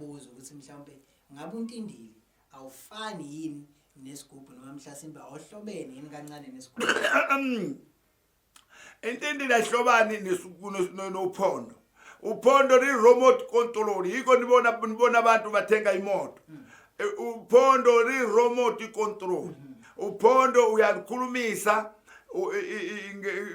Ngabuza ukuthi mhlawumbe ngabe untindili awufani yini nesigubhu noma mhlasimbe awuhlobene yini kancane nesigubhu? Intindili ayihlobani nophondo. Uphondo li-remote control, yikho nibona abantu bathenga imoto. Uphondo li-remote control. Uphondo uyalukhulumisa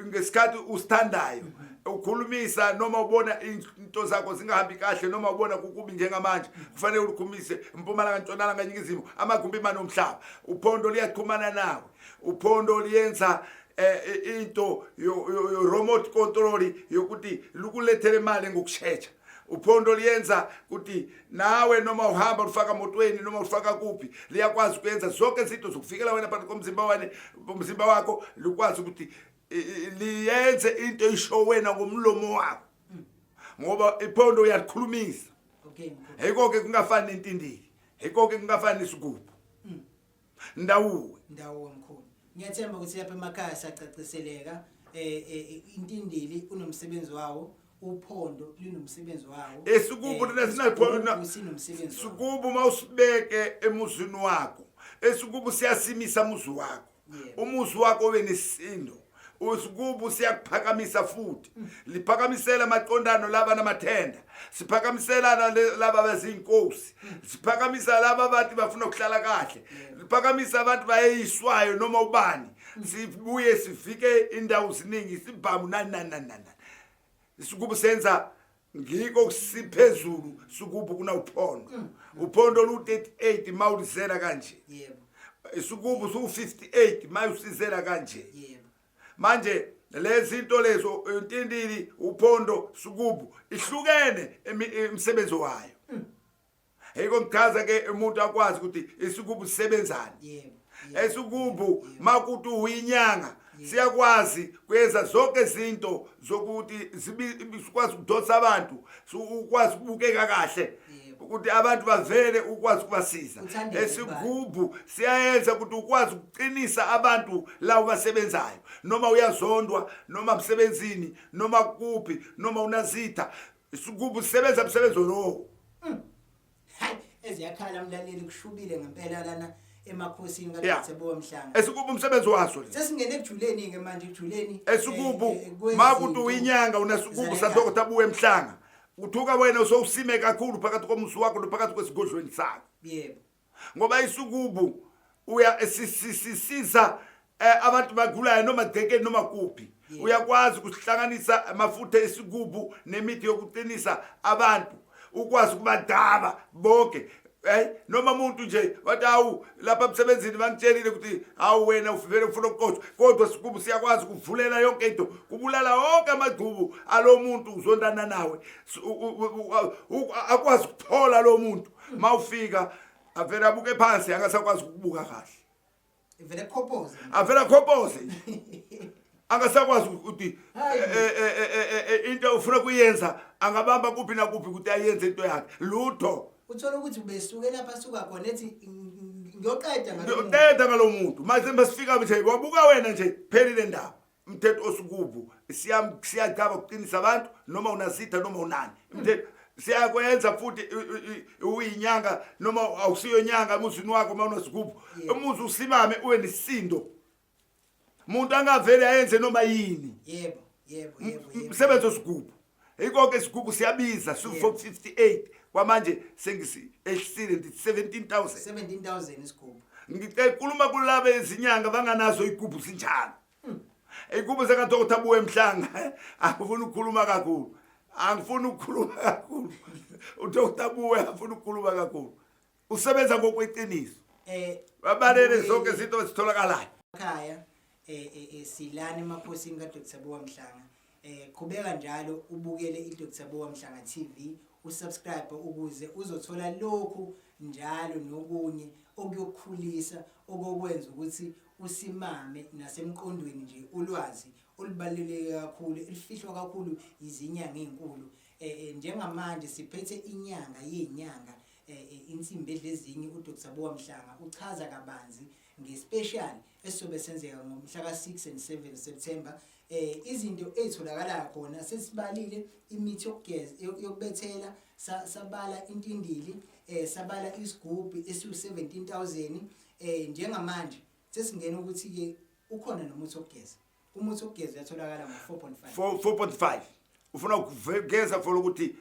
ngesikhathi usithandayo, ukhulumisa noma ubona into zakho zingahambi kahle, noma ubona kukubi njengamanje, kufanele ulikhulumise mpumalanga, ntshonalanga, nyingizimu, amagumbi mane omhlaba. Uphondo liyaqhumana nawe. Uphondo liyenza into yo remote control yokuthi lukulethele imali ngokushesha. Uphondo liyenza ukuthi nawe noma uhamba ulifaka motweni noma ulifaka kuphi, liyakwazi ukuyenza zonke izinto zokufikela wena phakathi komzimba wena, umzimba wakho likwazi ukuthi liyenze into isho wena ngomlomo wakho, ngoba iphondo uyalikhulumisa. Okay, mkhulu. Yiko-ke kungafani nentindili, yiko-ke kungafani nesigubhu. Ndawuwe. Ndawo, mkhulu. Ngiyathemba ukuthi lapha emakhaya siyacaciseleka. Intindili unomsebenzi wawo, uphondo linomsebenzi wawo. Esigubhu thina isigubhu sinomsebenzi wawo. Sigubhu mawusibeke emuzini wakho, esigubhu siyasimisa umuzi wakho. Umuzi wakho ube nesindo. Usigubhu siyakuphakamisa futhi liphakamisela amaqondano laba namathenda, siphakamisela laba abazinkosi, siphakamisa laba abathi bafuna ukuhlala kahle, liphakamisa abantu bayeyiswayo noma ubani. Sibuye sifike indawo ziningi, sibhamu nani nani nani nani. Isigubhu senza ngiko siphezulu sigubhu kunawuphondo. Uphondo lu-38 mawulisela kanje. Isigubhu su-58 mayusizela kanje. Manje lezi zinto lezo, intindili, uphondo, sigubhu, ihlukene imisebenzi wayo. Yiko ngichaza ke umuntu akwazi ukuthi isigubhu sisebenzani. Esigubhu makuthi uyinyanga siyakwazi kwenza zonke izinto zokuthi sikwazi ukudonsa abantu, ukwazi ukubukeka kahle, ukuthi abantu bavele ukwazi ukubasiza. Uthandeke. Esigubhu siyayenza ukuthi ukwazi ukuqinisa abantu lawo basebenzayo, noma uyazondwa, noma emsebenzini, noma kuphi, noma unazitha, isigubhu sisebenza umsebenzi lowo. Hayi, eziyakhala mlaleli, kushubile ngempela lana emakhosini kaDr Mhlanga. Esigubhu umsebenzi waso le. Sesingene ekujuleni ke manje, ekujuleni. Esigubhu makuthi uyinyanga unesigubhu zalekhaya. saDr Buwe Mhlanga, uthuka wena usowusime kakhulu phakathi komuzi wakho nophakathi kwesigodlweni sakho. Ngoba isigubhu uya sisiza abantu bagulayo noma gcekeni noma kuphi. Uyakwazi ukuhlanganisa amafutha esigubhu nemithi yokuqinisa abantu, ukwazi ukubadaba bonke. Noma umuntu nje wathi hawu lapha emsebenzini bangitshelile ukuthi hawu wena uvele ufuna ukuqothwa, kodwa sigubhu siyakwazi ukuvulela yonke into, kubulala wonke amagcubu alo muntu uzondana nawe. Akwazi ukuphola lo muntu mawufika, avele abuke phansi, angasakwazi ukubuka kahle. Vele khophoze. Avele akhophoze nje, angasakwazi ukuthi Hayi. Into ufuna kuyenza angabamba kuphi nakuphi ukuthi ayenze into yakhe, lutho. Uthola ukuthi ubesuke lapha asuka khona ethi ngiyoqeda ngalo muntu. Qeda ngalo muntu. Manje masifika nje wabuka wena nje, phelile ndaba. Umthetho osigubhu siyacaba ukuqinisa abantu, noma unazitha noma unani, umthetho siyakwenza futhi uyinyanga noma awusiyo nyanga, emuzini wakho uma unesigubhu umuzi usimame, ube nesindo, umuntu angavele ayenze noma yini. yebo yebo yebo yebo Umsebenzi wesigubhu, yikho-ke isigubhu siyabiza, su-58 kwamanje sengisi ehlisile, ndithi 17,000. 17,000 isigubhu. Ngicela kuluma kulaba izinyanga banganazo igubhu sinjalo. Igubhu sekaDr Buwe Mhlanga, angifuni ukukhuluma kakhulu, angifuni ukukhuluma kakhulu. UDr Buwe afuna ukukhuluma kakhulu, usebenza ngokweqiniso. Babalele zonke izinto ezitholakalayo. Ekhaya silana emakhosini kaDr Buwa Mhlanga. Qhubeka njalo ubukele iDr Buwa Mhlanga TV, usubscribe ukuze uzothola lokhu njalo nokunye okuyokukhulisa, okokwenza ukuthi usimame nasemqondweni nje, ulwazi olubaluleke kakhulu elifihlwa kakhulu izinyanga ezinkulu. Njengamanje siphethe inyanga yenyanga. Insimbi edlezinye uDr Buka Mhlanga uchaza kabanzi ngespecial esizobe senzeka ngomhla ka-6 and 7 September. Izinto ezitholakala khona sesibalile, imithi yokugeza, yokubethela, sabala intindili, sabala isigubhu esiwu-17000. Njengamanje sesingena ukuthi ke ukhona nomuthi wokugeza. Umuthi wokugeza uyatholakala ngo-4.5. 4.5. Ufuna ukugeza for ukuthi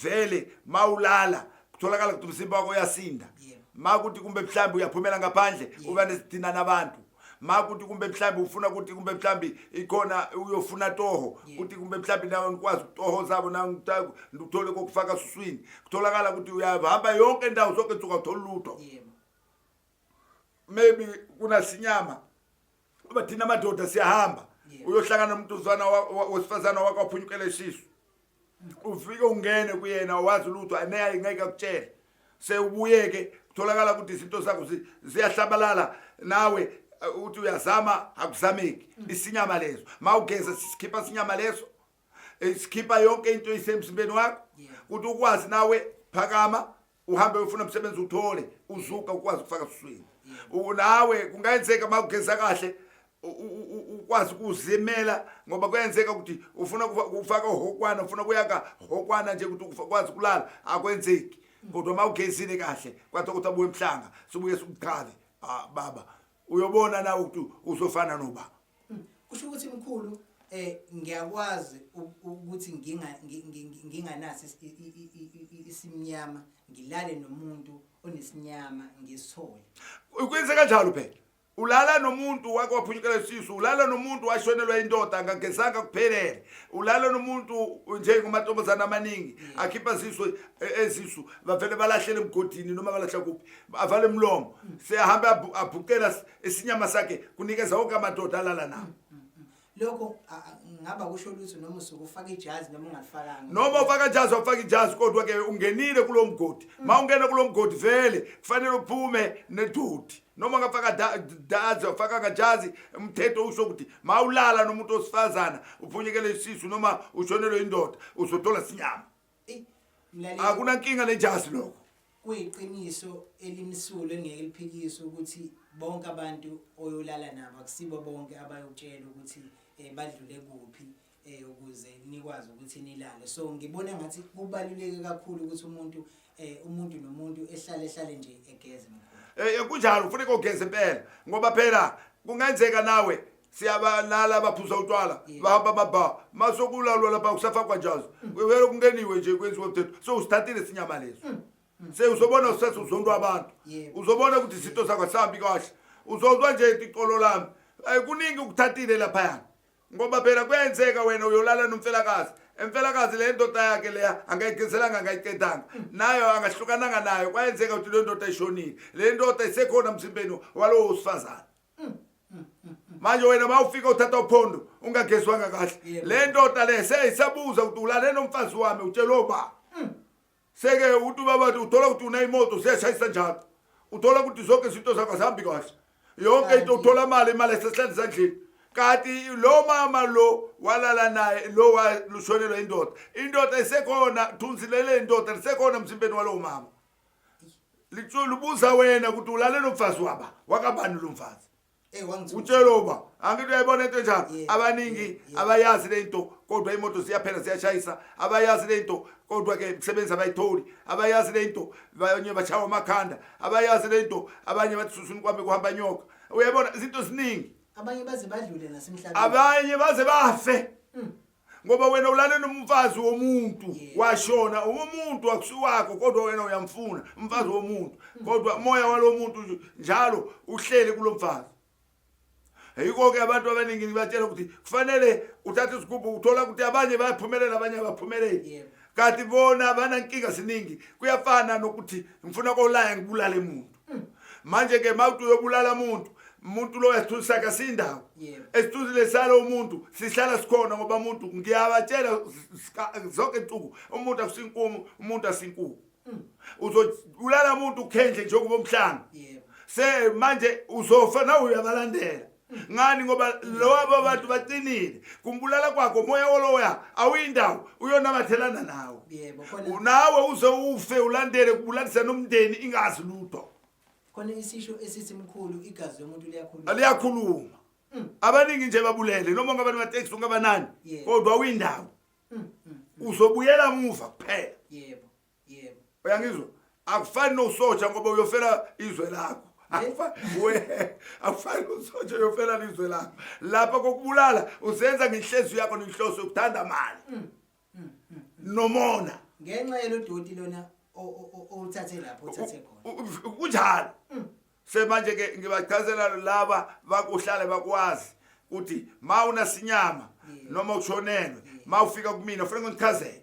vele mawulala kutholakala ukuthi umzimba wakho uyasinda. Makuthi kumbe mhlambi uyaphumela ngaphandle, uba nesidina nabantu. Makuthi kumbe mhlambi ufuna ukuthi kumbe mhlambi ikhona uyofuna toho, ukuthi kumbe mhlambi nawe nikwazi ukutoho zabo nawe uthole kokufaka suswini. Kutholakala ukuthi uyahamba yonke indawo, zonke insuku awutholi lutho. Maybe kunasinyama, ngoba thina amadoda siyahamba, uyohlangana nomuntu uzwana wesifazana wakwaphunyukela isisu, ufike ungene kuyena, wazi lutho, aneyaye ngeke akutshele. Sewubuyeke kutholakala ukuthi izinto zakho ziyahlabalala, nawe uthi uyazama, akuzameki. Isinyama leso, mawugeza sikhipha sinyama leso, sikhipha yonke into isemzimbeni wakho, ukuthi ukwazi nawe phakama uhambe ufuna umsebenzi, uthole uzuka, ukwazi ukufaka suswini. Nawe kungayenzeka mawugeza kahle ukwazi ukuzimela, ngoba kuyenzeka ukuthi ufuna ukufaka uhokwana, ufuna kuyaka hokwana nje ukuthi ukwazi ukulala, akwenzeki. Kodwa mawugezile kahle kwathi ukuthi abuye emhlanga, sibuye sikuqhave, ah baba, uyobona nawe ukuthi uzofana noba. Kusho ukuthi mkhulu, ngiyakwazi ukuthi nginganaso isimnyama, ngilale nomuntu onesinyama ngisithole? Ukwenze kanjalo phela, ulala nomuntu wake waphunyukela isisu, ulala nomuntu washonelwa indoda angagezanga kuphelele, ulala nomuntu njengomantombazana amaningi akhipha zisu ezisu, bavele balahlele emgodini noma balahla kuphi, avale umlomo, seyahamba abhuqela isinyama sakhe, kunikeza wonke amadoda alala nawo. Lokho ngaba kusho lutho noma usuke ufaka ijazi noma ungalifakanga? Noma ufaka ijazi, wafaka ijazi, kodwa ke ungenile kulo mgodi. Ma ungena kulo mgodi vele kufanele uphume nedoti, noma ungafaka dazi, wafaka ngajazi. Umthetho usho ukuthi ma ulala nomuntu osifazana uphunyekele isisu noma ushonelwe indoda, uzothola sinyama. Eyi, mlaleli, akunankinga nejazi lokho. Kuyiqiniso elimsulwa engeke liphikiswe ukuthi bonke abantu oyolala nabo akusibo bonke abayokutshela ukuthi badlule kuphi ukuze nikwazi ukuthi nilale. So ngibona ngathi kubaluleke kakhulu ukuthi umuntu nomuntu ehlale ehlale nje egeze, mkhulu. Kunjalo, kufuneka ugeze impela, ngoba phela kungenzeka nawe siyabalala abaphuza utshwala, bahamba baba, masokulalwa lapha kusafakwa njazi, vele kungeniwe nje, kwenziwe umthetho, so usithathile sinyama leso, sewuzobona usase uzondwa abantu. Uzobona ukuthi izinto zakho asihambi kahle, uzozwa nje icolo lami. Kuningi ukuthathile laphayana, ngoba phela kuyenzeka wena uyolala nomfelakazi, emfelakazi le ndoda yakhe leya angayigezelanga, angayiqedanga nayo, angahlukananga nayo, kwayenzeka ukuthi le ndoda ishonile, le ndoda isekhona emzimbeni walowo wesifazane. Manje wena mawufika uthatha uphondo ungagezwanga kahle, le ndoda le seyisabuza ukuthi ulale nomfazi wami, utshelwe uba seke uthi ubaba, uthola ukuthi unayimoto siyashayisa njalo, uthola ukuthi zonke izinto zakho azihambi kahle, yonke into, uthola imali, imali esesihlala ezandleni, kanti lo mama lo walala naye lo walushonelwa indoda, indoda isekhona, thunzi lele indoda lisekhona emzimbeni walowo mama. Lubuza wena ukuthi ulale nomfazi waba wakabani lo mfazi? Wangithusa. Utshela uba angithi uyayibona into enjalo. Abaningi abayazi le nto, kodwa imoto ziyaphela, ziyashayisa. Abayazi le nto, kodwa ke imisebenzi abayitholi. Abayazi le nto, abanye bashawa amakhanda. Abayazi le nto, abanye bathi suswini kwami kuhamba nyoka. Uyayibona, izinto ziningi. Abanye baze badlule nasemhlabeni. Abanye baze bafe, ngoba wena ulale nomfazi womuntu, washona umuntu akusiwakho, kodwa wena uyamfuna umfazi womuntu, kodwa moya walo muntu njalo uhleli kulo mfazi. Yikho-ke abantu abaningi ngibatshela ukuthi kufanele uthathe isigubhu. Uthola ukuthi abanye bayaphumelela, abanye abaphumeleli, kanti bona banankinga ziningi. Kuyafana nokuthi ngifuna kolaya ngibulale muntu. Manje-ke mawuthi uyobulala muntu, umuntu lo esithunzi sakhe asindawo, esithunzi lesalo umuntu sihlala sikhona, ngoba umuntu ngiyabatshela zonke insuku, umuntu akusinkumu, umuntu asinkuku. Uzobulala umuntu ukhendle njengoba umhlanga, se manje uzofa nawe uyabalandela. Ngani? Ngoba labo abantu baqinile. Kumbulala kwakho moya woloya awuyindawo, uyonamathelana nawe. Yebo, khona. Nawe uze ufe ulandele kubulalisa nomndeni ingazi lutho. Khona isisho esithi mkhulu, igazi lomuntu liyakhuluma. Liyakhuluma. Abaningi nje babulele, noma ungaba namateksi, ungaba nani, kodwa awuyindawo, uzobuyela muva kuphela. Yebo yebo Uyangizwa? Akufani nosotsha, ngoba uyofela izwe lakho. Akufani nosotsha, uyofela izwe lakho. Lapha kokubulala usenza ngenhliziyo yakho nenhloso yokuthanda mali nomona. Ngenxa yelodoti lona owuthathe lapho uthathe khona. Kunjalo. Semanje ke ngibachazela laba bakuhlale bakwazi ukuthi ma unasinyama noma ushonelwe, ma ufika kumina ufanele ngichazele.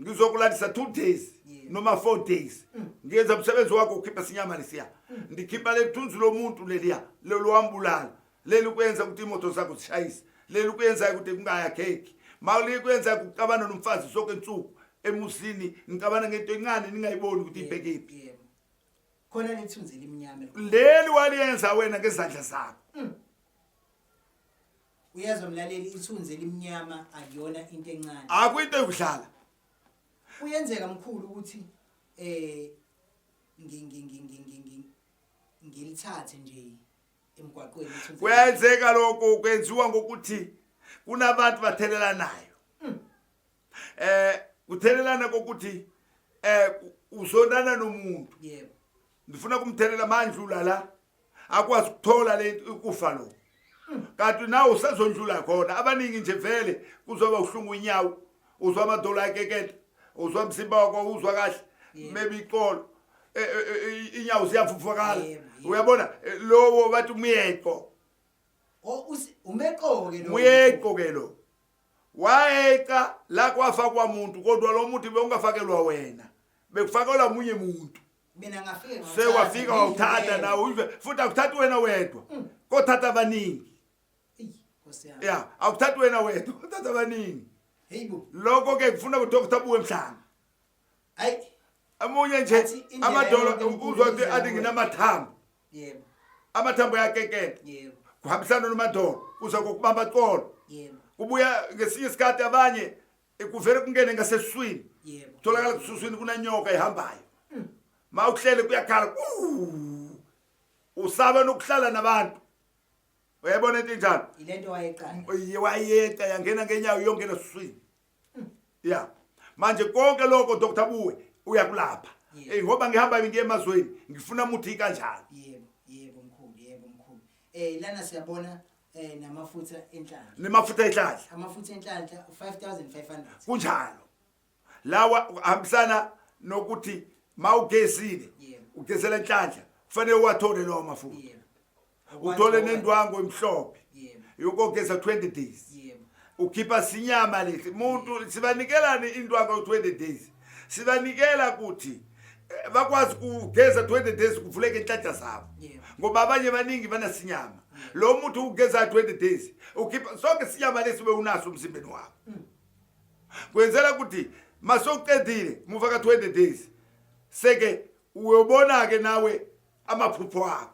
Ngizokulandisa 2 days noma 4 days, ngiyenza umsebenzi wakho ukhipha sinyama lesiya, ndikhipha lethunzi lomuntu leliya lelo wambulala, leli kwenza ukuthi imoto zakho zishayise, leli kwenza ukuthi kungayakheki, mawulikwenza ukuxabana nomfazi sonke insuku emusini, nixabana ngento encane ningayiboni ukuthi ibhekephi. Khona lethunzi elimnyama. Leli waliyenza wena ngezandla zakho. Uyezwa mlaleli, ithunzi elimnyama akuyona into encane. Akuyinto yokudlala. Kuyenzeka mkhulu ukuthi eh ngi ngi ngi ngi ngi ngi ngilithathe nje emgwaqweni ithunzi? Kuyenzeka lokho, kwenziwa ngokuthi kunabantu bathelelanayo. Kuthelelana kokuthi uzondana nomuntu. Ngifuna kumthelela mandlula la akwazi ukuthola le ukufa lo. Kanti nawe usazondlula khona. Abaningi nje vele kuzoba uhlungu inyawo, uzwa amadolo akeketa, uzwa umzimba wakho uzwa kahle, maybe iqolo, inyawo ziyavuvukala. Uyabona, lowo bathi umyeqo. Oh, umeqo ke lo. Muyeqo ke lo. Wayeqa la kwafakwa muntu, kodwa lo muntu bewungafakelwa wena, bekufakelwa munye muntu. Mina ngafika ngawuthatha, Sewafika wawuthatha ngidlulele. Nawe uyizwe futhi akuthathi wena wedwa, kothatha abaningi. Eyi, Nkosi yami. Ya, akuthathi wena wedwa, kothatha abaningi. Hey bo. Lokho ke kufuna uDr Buwe Mhlanga. Hayi. Amunye nje Athi indlela amadolo yonke enkulu uzwa ukuthi indlela athi kuwe. nginamathambo. Amathambo ayakekela. Kuhambisana nomadolo, kuza kokubamba qolo. Kubuya ngesinye isikhathi abanye kuvele kungene ngasesiswini. Kutholakala kususwini kunanyoka ehambayo. Ma uhlele kuyakhala. Uu! Usaba nokuhlala nabantu. Uyayibona into enjalo? Ilento wayeqala. Wayeqa yangena ngenyawo yongena esiswini. Ya. Manje konke lokho Dr Buwe uyakulapha. Ngoba ngihamba ngiye emazweni ngifuna umuthi kanjalo. Yebo, yebo mkhulu, yebo mkhulu. Lana siyabona namafutha enhlanhla. Nemafutha enhlanhla. Amafutha enhlanhla 5500. Kunjalo. Lawa hambisana nokuthi mawugezile, ugezela enhlanhla, kufanele uwathole lawo mafutha. Uthole nendwangu emhlophe. Yokogeza 20 days. Ukhipha sinyama lesi muntu sibanikelani indwangu 20 days. Sibanikela ukuthi bakwazi kugeza 20 days kuvuleke inhlanhla zabo. Ngoba abanye baningi banasinyama. Lo muntu ugeza 20 days ukhipha sonke sinyama lesi bewunaso emzimbeni wakho. Kwenzela ukuthi masewuqedile muva ka 20 days seke uyobona ke nawe amaphupho akho.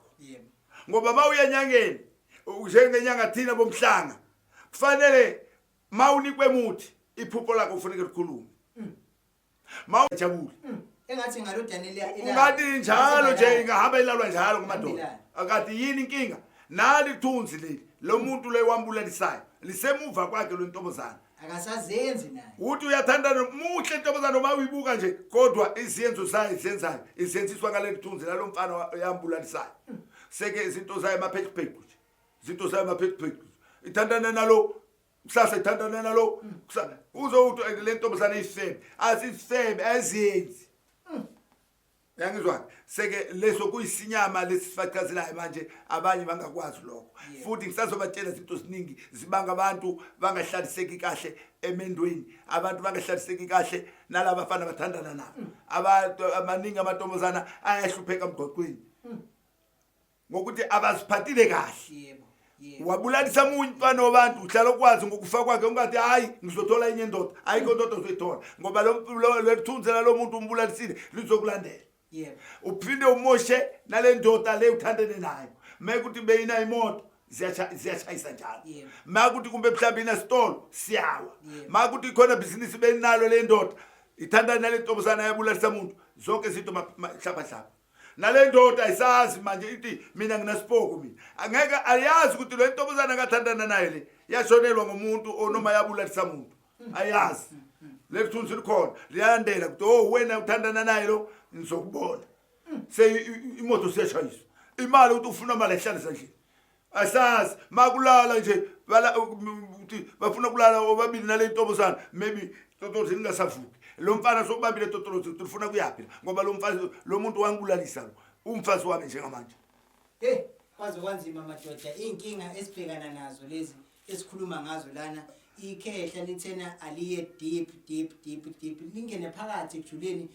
Ngoba mawuya enyangeni njengenyanga thina bomhlanga kufanele mawunikwe muthi iphupho lakho kufanele likhulume. Mawujabule. Engathi ngalo Daniel. Ungathi njalo nje ingahamba ilalwa njalo kumadoda. Akathi yini inkinga? Nali thunzi leli lo muntu le wambulalisayo lisemuva kwakhe lo ntombazana. Akasazenzi naye. Uthi uyathanda muhle ntombazana uma uyibuka nje, kodwa iziyenzo zayo izenzayo izenziswa ngaleli thunzi lalo mfana yambulalisayo. Seke izinto zayo emaphephephephu nje. Izinto zayo emaphephephephu. Ithandana nalo kusasa, ithandana nalo kusasa. Uzowuthi le ntombazana isifebe, asisifebe aziyenzi. Uyangizwa? Seke leso kuyisinyama lesifachazelayo manje abanye bangakwazi lokho. Futhi ngisazobatshela izinto eziningi zibanga abantu bangahlaliseki kahle emendweni, abantu bangahlaliseki kahle nalaba bafana bathandana nabo. Abantu amaningi amantombazana ayahlupheka emgwaqweni. Ngokuthi abaziphathile kahle. Yebo. Yebo. Wabulalisa umunye umfana wabantu, uhlala ukwazi ngokufa kwakhe ungathi hayi ngizothola enye indoda, ayikho indoda ozoyithola ngoba lo lethunzela lo muntu umbulalisile lizokulandela. Uphinde umoshe nale ndoda le uthandene nayo. Mekuthi beyina imoto Ziyashayisa njalo. Makuthi kumbe mhlawumbe inesitolo siyawa. Makuthi khona business benalo le ndoda ithanda nale ntombazana yabulalisa umuntu, zonke izinto hlapha hlapha. Nale ndoda ayisazi manje, ithi mina nginasipoko mina, angeke ayazi ukuthi le ntombazana akathandana naye le yashonelwa ngumuntu or noma yabulalisa umuntu, ayazi. Leli thunzi likhona, liyalandela ukuthi oh wena uthandana naye lo, ngizokubona. Se imoto siyashayiswa, imali ukuthi ufuna imali ehlala esandleni, asazi. Makulala nje bala ukuthi bafuna kulala obabili nale ntombazana, maybe totolozi lingasavuki. Lo mfana sokubambile totolozi ukuthi ufuna kuyaphi, ngoba lo mfazi, lo muntu wangibulalisa, lo umfazi wami njengamanje. Hey, kwaze kwanzima madoda, iy'nkinga esibhekana nazo lezi esikhuluma ngazo lana. Ikhehla lithena aliye deep, deep, deep, deep, lingene phakathi ekujuleni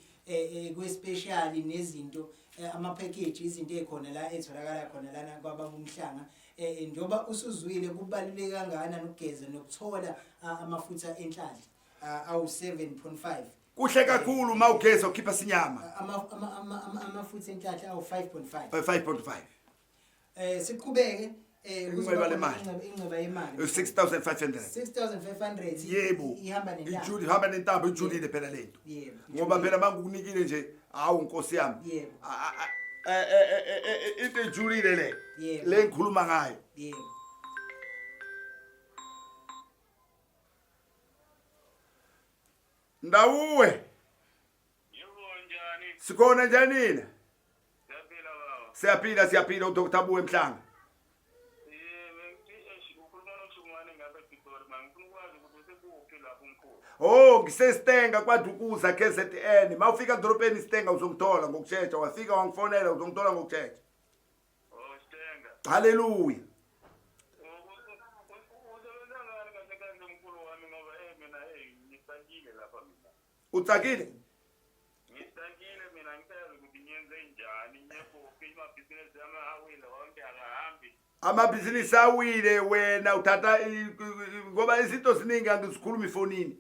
kwe-special nezinto, ama-package, izinto ey'khona la ey'tholakala khona lana kwababumhlanga. Njengoba usuzwile kubaluleke kangakanani ukugeza nokuthola amafutha enhlanhla awu-7.5. Kuhle kakhulu uma ugeza ukhipha sinyama. Amafutha enhlanhla awu-5.5. 5.5. Siqhubeke Inxeba lemali. Inxeba yemali. 6500. 6500. Yebo. Ihamba nentambo. Ijuli, ihamba nentambo, ijulile phela lento. Ngoba phela mangukunikile nje, hawu nkosi yami. Into ejulile le. Le ngikhuluma ngayo. Ndawuwe. Yebo, njani? Sikhona njanina? Siyaphila baba. Siyaphila, siyaphila. uDr Buwe Mhlanga. Yebo, ngithi eish ukhuluma noJumane ngapha ePitori, man ngifuna ukwazi ukuthi usekuphi lapho umkhulu. Oh, ngiseStenga kwaDukuza KZN. Mawufika edolobheni iStenga uzongithola ngokushesha. Wafika wangifonela, uzongithola ngokushesha. Oh, Stenga. Hallelujah. Usebenza ngani kahle kahle mkhulu wami, ngoba mina ngisakile lapha mina. Utsakile? Ngisakile mina, ngisazi ukuthi ngiyenze njani, ngiyekuphi, amabhizinisi ami awile wonke, akahambi. Amabhizinisi awile, wena uthatha ngoba izinto ziningi angizikhuluma efonini.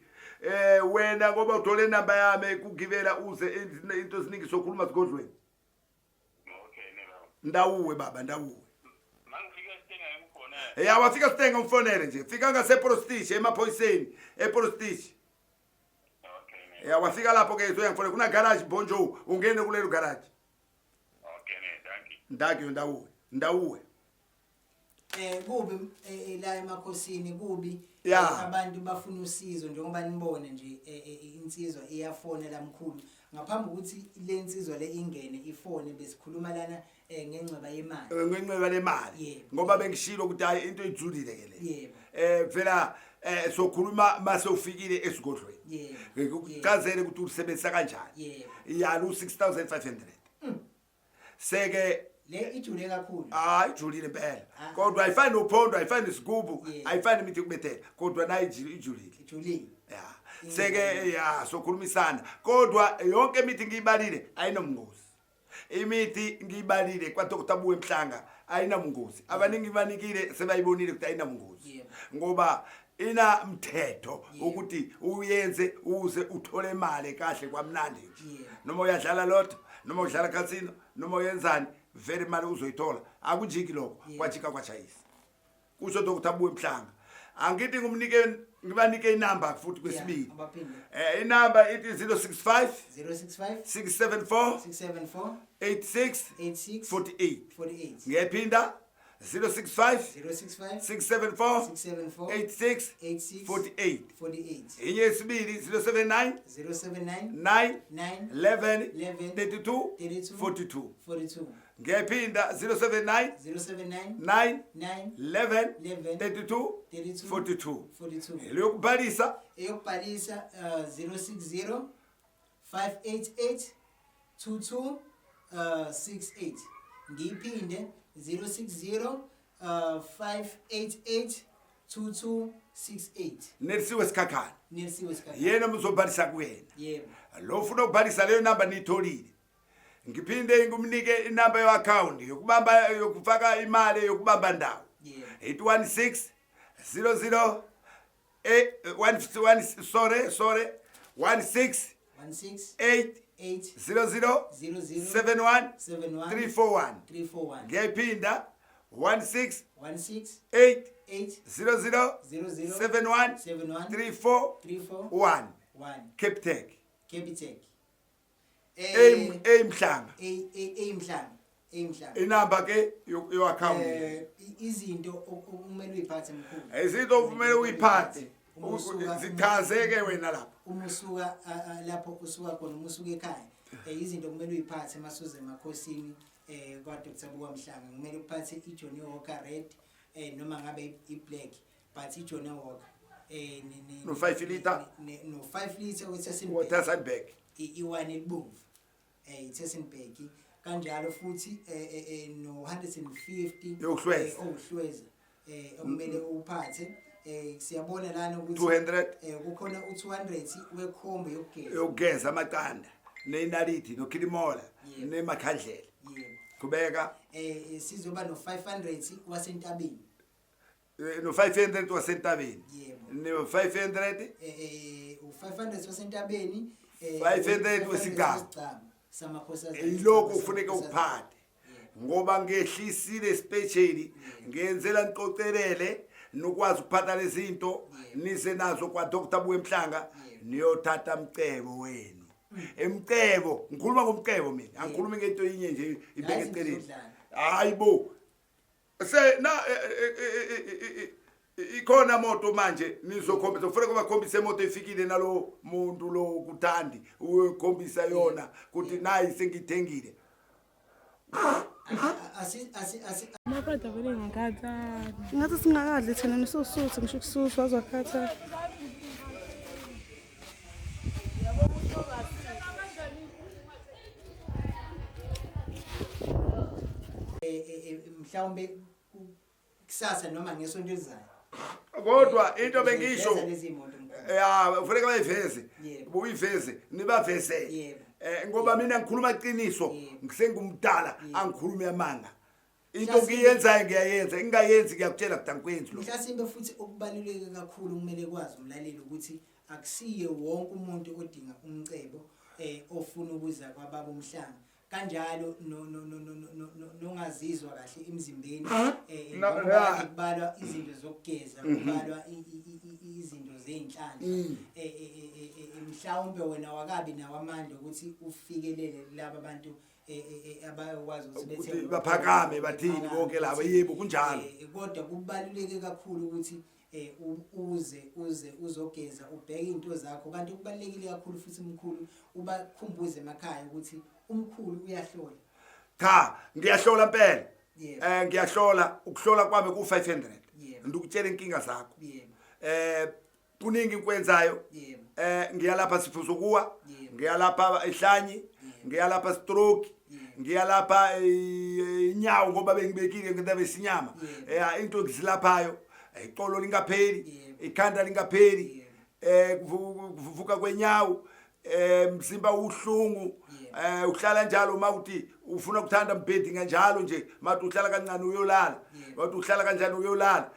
Wena ngoba uthole inamba yami kugibela uze into ziningi sokhuluma sigodlweni. Okay, ne baba. Ndawuwe baba, ndawuwe. Mangifika eStenga ngikhona. Ya, wafika Stenga umfonele nje. Fika ngase police emaphoyiseni, epolice station. Okay, ne. Ya, wafika lapho ke uzoyangifonela, kuna garage bonjo, ungene kulelo garage. Okay, ne, thank you. Ndakyo, ndawuwe. Ndawuwe. Kubi la emakhosini kubi. Abantu bafuna usizo njengoba nibone nje, insizwa iyafona la mkhulu. Ngaphambi ukuthi le nsizwa le ingene ifone, besikhuluma lana ngencweba yemali. Ngencweba lemali. Ngoba bengishilo ukuthi hayi into ejulile ke le. Phela sokhuluma mase ufikile esigodlweni. Ngikuchazele ukuthi ulisebenzisa kanjani. Ya, lu 6500. Seke Le ijule kakhulu. Hayi, ijulile impela. Kodwa ayifani nophondo, ayifani nesigubhu, ayifani imithi yokubethela. Kodwa nayo ijulile. Ijulile. Ya. Seke ya sokhulumisana. Kodwa yonke imithi ngiyibalile ayinomngozi. Imithi ngiyibalile kwa Dr Buwe Mhlanga ayinamngozi. Abaningi banikile sebayibonile ukuthi ayinamngozi. Ngoba ina mthetho ukuthi uyenze uze uthole imali kahle kwamnandi nje. Noma uyadlala lotto, noma udlala casino, noma uyenzani, vele imali uzoyithola. Akujiki lokho, kwajika kwashayisa. Kusho Dr Buwe Mhlanga. Angithi ngumnike, ngibanike inamba futhi kwesibili. Abaphinde. Inamba ithi 065 065 674 674 86 86 48. 48. Ngiyaphinda, 065 065 674 674 86 86 48. 48. Inye yesibili 079 079 9 9 11 11 32 32 42. 42. Ngiyaphinda, 079 079 9 9 11 11 32 32 42. 42. Leyokubhalisa? Eyokubhalisa 060 588 22 68. Ngiyiphinde, 060 588 2268. Nelisiwe Sikhakhane. Nelisiwe Sikhakhane. Yena muzobhalisa kuyena. Yebo. Lo ufuna ukubhalisa, leyo namba niyitholile. Ngiphinde ngimnike inamba yo-account yokubamba, yokufaka imali yokubamba ndawo. Yebo. Ithi 16 00 1 1, sorry, sorry, 16 16 8 8 00 00 71 71 341. 341. Ngiyayiphinda, 16 16 8 8 00 00 71 71 34 34 1 1 Capitec. Capitec. Eyimhlanga. Eyimhlanga, eyimhlanga. Inamba ke yo account. Izinto okumele uyiphathe, mkhulu. Izinto okumele uyiphathe. Uma usuka- Zichazeke wena lapha. Uma usuka lapho usuka khona, uma usuka ekhaya, izinto kumele uyiphathe masuze emakhosini kwa Dr Buka Mhlanga, kumele uphathe iJohnny Walker Red noma ngabe iBlack, but iJohnny Walker No 5 liter. No 5 liter weTessenberg. WaTessenberg. Iwine elibomvu, iTessenberg kanjalo futhi, no 150 Yokuhlweza. Owuhlweza okumele uphathe. Siyabona lana ukuthi 200. Kukhona u200 wekhombo yokugeza. Yokugeza amaqanda neyinaliti nokhilimola nemakhandlela. Qhubeka. Sizoba no 500 wasentabeni. No 500 wasentabeni. Yebo. No 500. U500 wasentabeni. 500 wesigaba. Wesigaba samakhosazana. Yilokho kufuneka ukuphathe ngoba ngehlisile specially ngenzela nicocelele nokwazi ukuphatha lezi zinto nize nazo kwa Dr Buwe Mhlanga niyothatha mcebo wenu. Emcebo, ngikhuluma ngomcebo mina, angikhulumi ngento yinye nje ibeke Hayi, eceleni. sizodlala. Hayibo, se na ikhona moto manje nizokhombisa, kufanele kubakhombise imoto ifikile nalo muntu lo kuthandi uyokhombisa yona ukuthi nayi sengithengile. Asi asi asi Amaqeda vele ngakhathali. Ngathi singakadli thina nisosuthu ngisho kususu wazwakhathala. Mhlawumbe kusasa noma ngesonto elizayo. Kodwa into bengisho Uzoziveza lezi moto, mkhulu. Ya, kufanele bayiveze. Buyiveze, nibavezele. Ngoba mina ngikhuluma iqiniso, ngisengumdala, angikhulumi amanga. Into ngiyenzayo ngiyayenza, ngingayenzi ngiyakutshela ukuthi angikwenzi lokho. Mhlasimbe futhi okubaluleke kakhulu kumele kwazi umlaleli ukuthi akusiye wonke umuntu odinga umcebo ofuna ukuza kwababa uMhlanga. Kanjalo no no no no no no no nongazizwa kahle emzimbeni, ngoba kubalwa izinto zokugeza, kubalwa izinto zey'nhlanhla. Mhlawumbe wena wakabi nawo amandla ukuthi ufikelele kulaba bantu abayokwazi ukuthi Ukuthi bethenge baphakame bathini baphakame, bonke laba. bathini. Yebo, kunjalo. Kodwa kubaluleke kakhulu ukuthi uze uzogeza, ubheke izinto zakho. Kanti kubalulekile kakhulu futhi mkhulu ubakhumbuze emakhaya ukuthi umkhulu uyahlola. Cha, ngiyahlola impela. Ngiyahlola, ukuhlola kwami ku 500. Ngikutshela inkinga zakho. Kuningi ngikwenzayo. Ngiyalapha sifuzokuwa, ngiyalapha ihlanyi, ngiyalapha stroke, ngiyalapha inyawo ngoba bengibekile ngindaba esinyama. Into engizilaphayo, iqolo lingapheli, ikhanda lingapheli, kuvuvuka kwenyawo, mzimba uhlungu, uhlala njalo uma uthi ufuna ukuthanda mbhedi kanjalo nje, mathi uhlala kancane uyolala, mathi uhlala kanjani uyolala.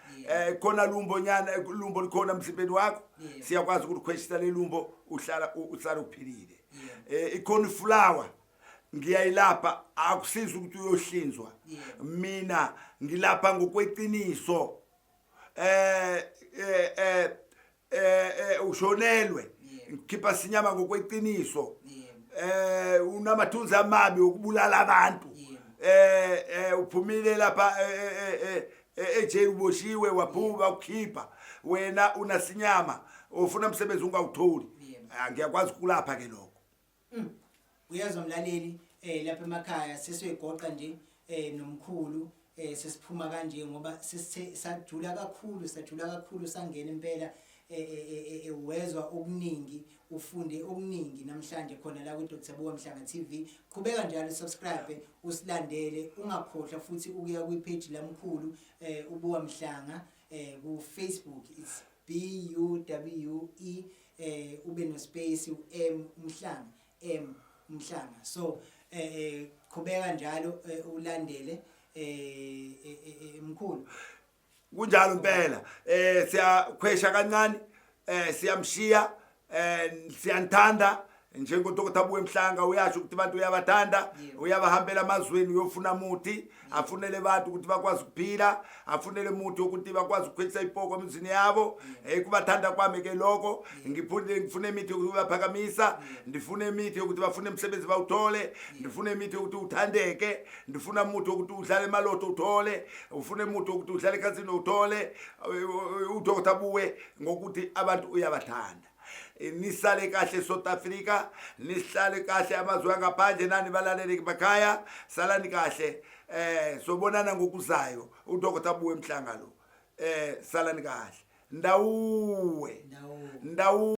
Khona lumbo nyana, lumbo likhona emzimbeni wakho, siyakwazi ukukhweshisa le lumbo, uhlala usala uphilile. Ikhona iflower ngiyayilapha, akusizi ukuthi uyohlinzwa. Mina ngilapha ngokweqiniso. Ushonelwe. Ngikhipha sinyama ngokweqiniso. Unamathunzi amabi okubulala abantu. Uphumile lapha, ejele uboshiwe waphuma ukhipha. Wena unasinyama ufuna umsebenzi ungawutholi. Ngiyakwazi ukulapha ke lokho. Uyezwa mlaleli, lapha emakhaya sesiyoyigoqa nje, nomkhulu, sesiphuma kanje ngoba sesithe sajula kakhulu, sajula kakhulu sangena impela, wezwa okuningi, ufunde okuningi namhlanje khona la ku Dr Buka Mhlanga TV. Qhubeka njalo subscribe, usilandele, ungakhohlwa futhi ukuya kwi page lamkhulu, uBuka Mhlanga, ku Facebook, it's B U W E, ube no space u M Mhlanga, M Mhlanga. So, qhubeka njalo, ulandele, mkhulu. Kunjalo impela. Siyakhwesha kancane, siyamshiya, siyanthanda, njengoDr Buwe Mhlanga uyasho ukuthi abantu uyabathanda, uyabahambela amazweni, uyofuna muthi afunele abantu ukuthi bakwazi ukuphila, afunele muthi ukuthi bakwazi ukukhwelisa ipoko emizini yabo. Kubathanda kwami ke lokho. Ngiphinde ngifune imithi yokuthi baphakamisa, ndifune imithi yokuthi bafune umsebenzi bawuthole, ndifune imithi yokuthi uthandeke, ndifuna muthi wokuthi udlale emalotho uthole, ufune muthi wokuthi udlale ekhasini uthole. UDr Buwe ngokuthi abantu uyabathanda. Nisale kahle South Africa, nihlale kahle amazwe angaphandle, nani balaleli emakhaya, salani kahle. Sobonana ngokuzayo. UDr Buwe Mhlanga lo. Salani kahle. Ndawuwe. Ndawo. Ndawu.